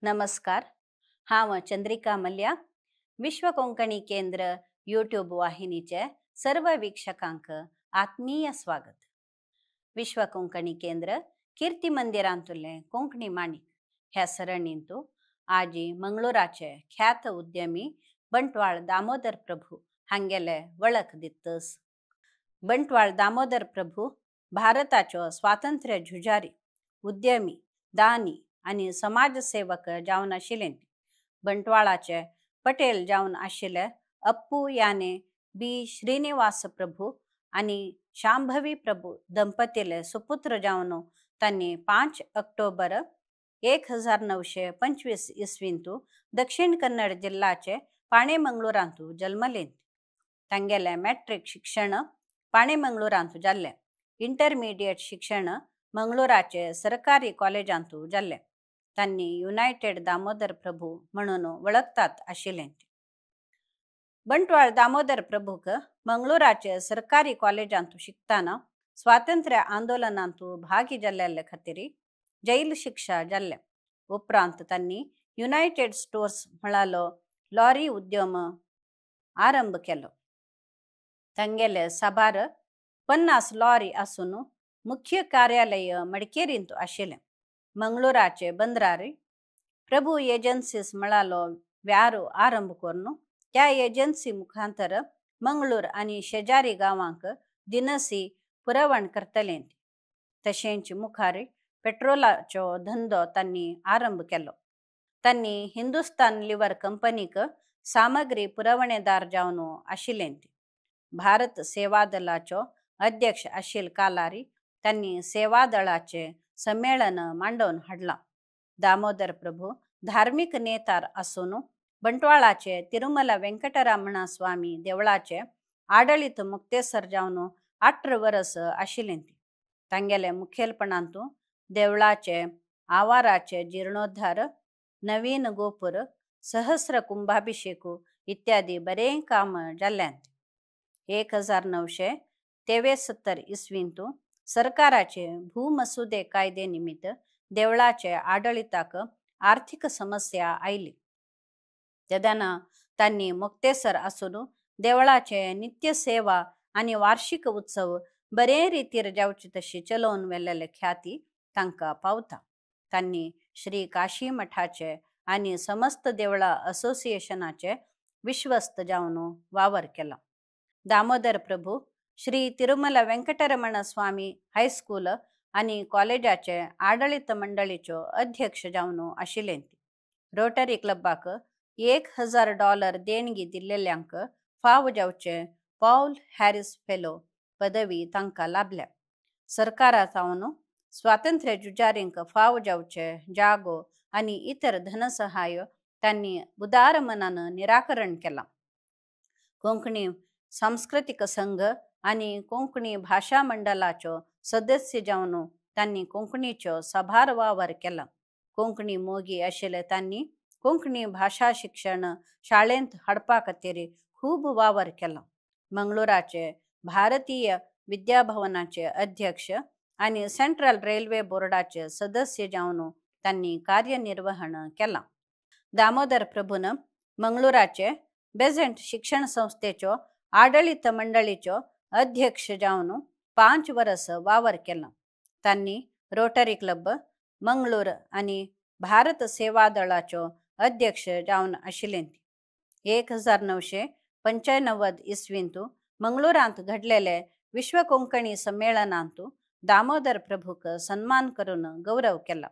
नमस्कार, हांव चंद्रिका मल्या, विश्व कोंकणी केंद्र यूट्यूब वाहिनीचे सर्व वीक्षकांक आत्मीय स्वागत। विश्व कोंकणी केंद्र कीर्ती मंदिरांतुले कोंकणी माणिक ह्या सरणींतु आजी मंगळूराचे ख्यात उद्यमी बंटवाळ दामोदर प्रभू हांगेले वळख दितस। बंटवाळ दामोदर प्रभू भारताचो स्वातंत्र्य झुजारी, उद्यमी, दानी आनी समाजसेवक जावन आशिल्ले। बंटवाळाचे पटेल जावन आशिल्ले अप्पू याने बी श्रीनिवास प्रभू आनी शांभवी प्रभू दंपतीले सुपुत्र जावन तांणी 5 ऑक्टोबर 1925 इसवींतु दक्षिण कन्नड जिल्लाचे पाणेमंगळूरांतु जन्मले। तांगेले मॅट्रिक शिक्षण पाणेमंगळूरांतु जाल्ले। इंटरमिडिएट शिक्षण मंगळूराचे सरकारी कॉलेजांतु जाल्ले। तांणी युनायटेड दामोदर प्रभू म्हणून वळखतात आशिल्ले। बंटवाळ दामोदर प्रभूक मंगळूराचे सरकारी कॉलेजांतु शिकताना स्वातंत्र्य आंदोलनांतु भागी जाल्ले खातीर जैल शिक्षा जाल्ले। उपरांत तांणी युनायटेड स्टोर्स म्हळालो लॉरी उद्यम आरंभ केलो। तांगेले साबार 50 लॉरी आसून मुख्य कार्यालय मडिकेरींतु आशिल्लें। मंगळूराचे बंदरार प्रभू एजन्सीस म्हळालो व्यारो आरंभ करून त्या एजन्सी मुखांतर मंगळूर आनी शेजारी गांवांक दिनसी पुरवण करतले। तशेंच मुखार पेट्रोलाचो धंदो तांणी आरंभ केलो। तांणी हिंदुस्तान लिव्हर कंपनीक सामग्री पुरवणेदार जावन आशिल्ले। भारत सेवा दलाचो अध्यक्ष आशिल कालारी तांणी सेवा दळाचे सम्मेलन मांडोवन हाडलां। दामोदर प्रभू धार्मिक नेतार आसून बंटवाळाचे तिरुमला वेंकटरामण स्वामी देवळाचे आडळीत मुक्तेसर जावन 18 वर्स आशिल्ले। तांगेले मुखेलपणांतु देवळाचे आवाराचे जीर्णोद्धार, नवीन गोपूर, सहस्र कुंभाभिषेक इत्यादी बरें काम जाल्ल्यान। 1973 इसवींतु सरकाराचे भूमसुदे कायदे निमित्त देवळाचे आडळिताक आर्थिक समस्या आयली। तेन्ना तांणी मुक्तेसर आसून देवळाचे नित्यसेवा आनी वार्षिक उत्सव बरे रितीर जावची तशी चलोवन व्हेल्ले ख्याती तांकां पावता। तांणी श्री काशी मठाचे आनी समस्त देवळा असोसिएशनाचे विश्वस्त जावन वावर केला। दामोदर प्रभू श्री तिरुमला वेंकटरमण स्वामी हायस्कूल आनी कॉलेजाचे आडळीत मंडळीचो अध्यक्ष जावन आशिल्ले। रोटरी क्लबाक $1000 देणगी दिल्लेल्यांक फाव जावचे पॉल हॅरिस फेलो पदवी तांकां लाभल्या। सरकारा सावन स्वातंत्र्य झुजारींक फाव जावचे जागो आनी इतर धनसहाय तांणी उदार मनान निराकरण केलां। कोंकणी सांस्कृतिक संघ आनी कोंकणी भाशा मंडळाचो सदस्य जावन तांणी कोंकणीचो साबार वावर केला। कोंकणी मोगी आशिल्ले तांणी कोंकणी भाशा शिक्षण शाळेंत हाडपा खातीर खूब वावर केला। मंगळूराचे भारतीय विद्याभवनाचे अध्यक्ष आनी सेंट्रल रेल्वे बोर्डाचे सदस्य जावन तांणी कार्यनिर्वहण केलां। दामोदर प्रभून मंगळूराचे बेझंट शिक्षण संस्थेचो आडळीत मंडळीचो अध्यक्ष जावन 5 वर्स वावर केला। तांणी रोटरी क्लब मंगळूर आनी भारत सेवा दळाचो अध्यक्ष जावन आशिल्ले। 1995 इसवींतु मंगळूरांत घडलेले विश्व कोंकणी सम्मेलनांतु दामोदर प्रभूक सन्मान करून गौरव केला।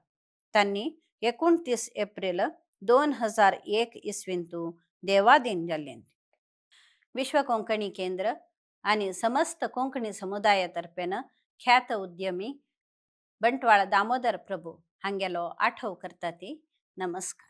तांणी 29 एप्रिल 2001 इसवींतु देवाधीन जाल्ले। विश्व कोंकणी केंद्र आनी समस्त कोंकणी समुदायातर्फेन ख्यात उद्यमी बंटवाळ दामोदर प्रभू हांगेलो आठव करता ती। नमस्कार।